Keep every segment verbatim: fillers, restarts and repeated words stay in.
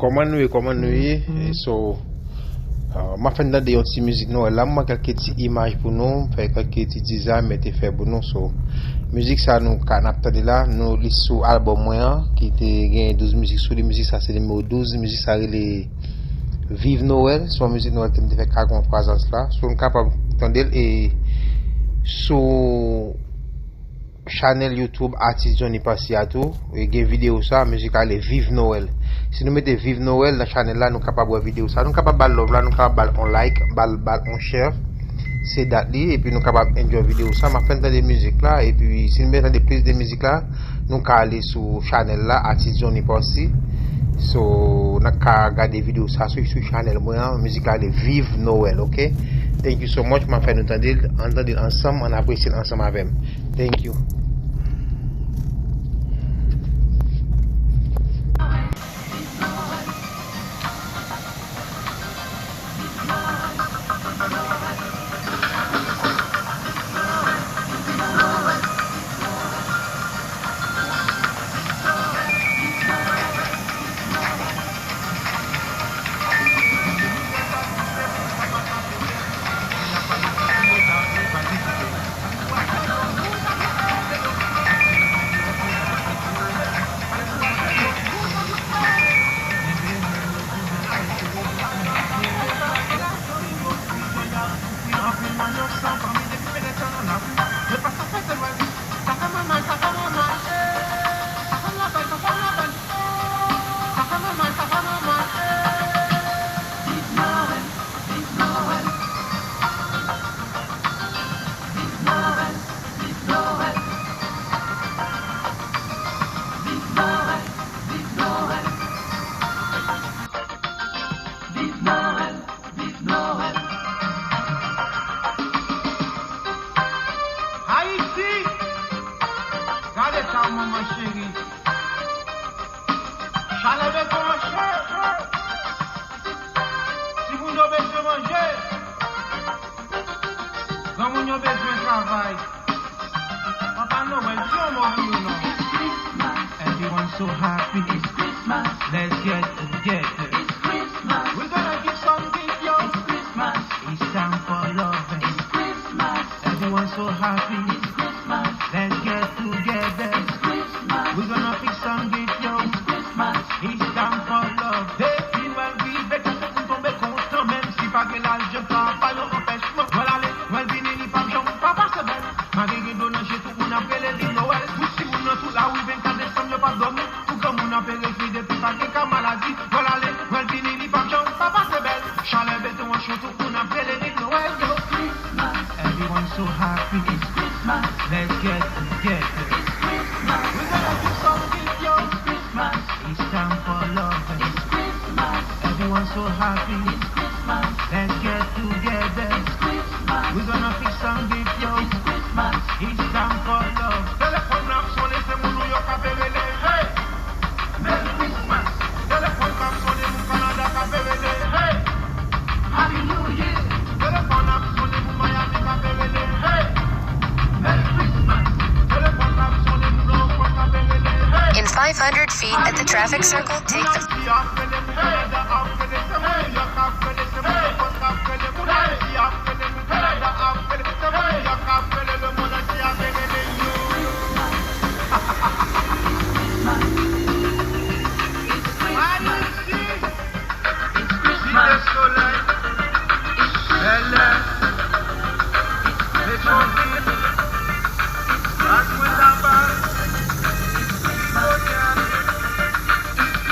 Kòman nou ye, kòman nou ye? E so, uh, m ap fè n tande yon ti mizik Nwèl la, m pran kèlke ti imaj pou nou, m fè kèlke ti dizay, m mete fè pou nou. So, mizik sa nou ka, n ap tande la, nou li sou albòm mwen an, ki te gen douz mizik sou li. Mizik sa se nimewo douz, mizik sa rele Viv Nwèl, se yon mizik Nwèl ke m te fè katreventwa zan la. So, nou kapab tande l e sou chanèl YouTube Atis Johnny Passy a tou, e gen videyo sa, mizik la rele Viv Nwèl. Si nou mete Viv Nwèl nan chanèl la, nou kapab wè videyo sa. Nou kapab ba l love la, nou kapab ba l on like, ba l, ba l on share. Se dat li, epi nou kapab enjoy videyo sa. M ap fè n tande mizik la, epi si nou bezwen tande plis de mizik la, nou ka ale sou chanèl la, Atis Johnny Passy. So, n ap ka gade videyo sa sou, sou chanèl mwen an. Mizik la rele Viv Nwèl, ok? Thank you so much. M ap fè nou tande l, ann tande l ansanm, ann apresye l ansanm avè m. Thank you. Ayiti, gade sa manman cheri. Chalè beton an cho. Timoun yo bezwen manje. Granmoun yo bezwen travay. Papa Noël, di yon mo pou yo non. Everyone so happy. It's Christmas. Let's get together. It's Christmas. We're gonna give some gift, yo. It's Christmas. It's time for love. It's Christmas. Everyone so happy. It's Christmas. Let's get together. It's Christmas. We're gonna fix some gift, yo. It's Christmas. It's time for love. Depi Nwèl rive, tout moun tonbe kontan, menm si pa gen lajan, pa ba yo anpèchman. Nwèl ale, Nwèl vini, li p ap janm pa pase bèl. Malgre gen dlo nan je, tout moun ap rele li Nwèl. Pou timoun nan tout lari, vennkat desanm, yo p ap dòmi. Pou granmoun ap rejwi depi pa gen ka maladi. Nwèl ale, Nwèl vini, li p ap janm pa pase bèl. Chalè beton an cho, tout moun ap rele li Nwèl, yo. Everyone so happy. It's Christmas. Let's get together. It's Christmas. We're gonna give some gift, yo. It's Christmas. It's time for love. It's Christmas. Everyone so happy. It's Christmas. Let's get together. It's Christmas. We're gonna fix some gift, yo. It's Christmas. It's time for love. Telefòn nan ap sonnen, se moun ou yo k ap rele. Hey! Merry Christmas. Telefòn k ap sonnen, moun Kanada k ap rele. Hey! Happy New Year. Telefòn ap sonnen, moun Miami k ap rele. Hey! Merry Christmas. Telefòn ap sonnen, moun Lòfrans k ap rele. Hey! In five hundred feet at the traffic circle, take the Site Solèy, Bèlè, Petyonvil, Baswen Laval, Tripotèl,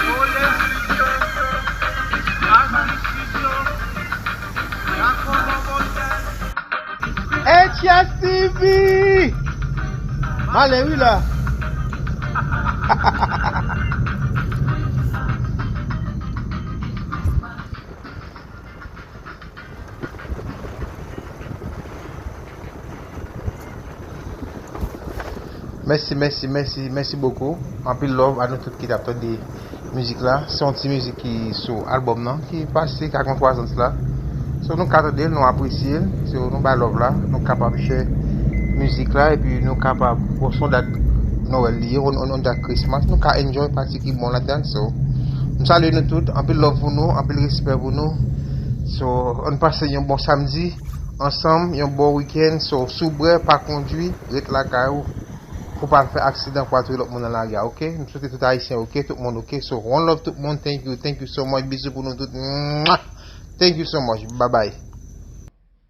Pole Estidyo, Astri Estidyo, Dakò Bòbòtèl. H S T V! M ale wi la. Mèsi, mèsi, mèsi, mèsi bokou. Anpil love a nou tout ki t ap tande mizik la. Se yon ti mizik ki sou albòm nan, ki pase katreventwa zan la. So, nou ka tande l, nou apresye l. So, nou bay love la, nou kapab share mizik la, epi nou kapab, bon, se yon dat Nwèl li ye, yon, yon, yon dat Christmas. Nou ka enjoy pati ki bon ladan l. So, M salye nou tout, anpil love pou nou, anpil respè pou nou. So, ann pase yon bon samdi ansanm, yon bon wikenn. So, si w bwè, pa kondwi, ret lakay ou pou pa al fè aksidan pou al touye lòt moun nan lari a, oke? M swete tout Ayisyen oke, tout moun oke. So, one love tout moun, thank you, thank you so much, bizou pou nou tout. Mwah! Thank you so much, bye bye.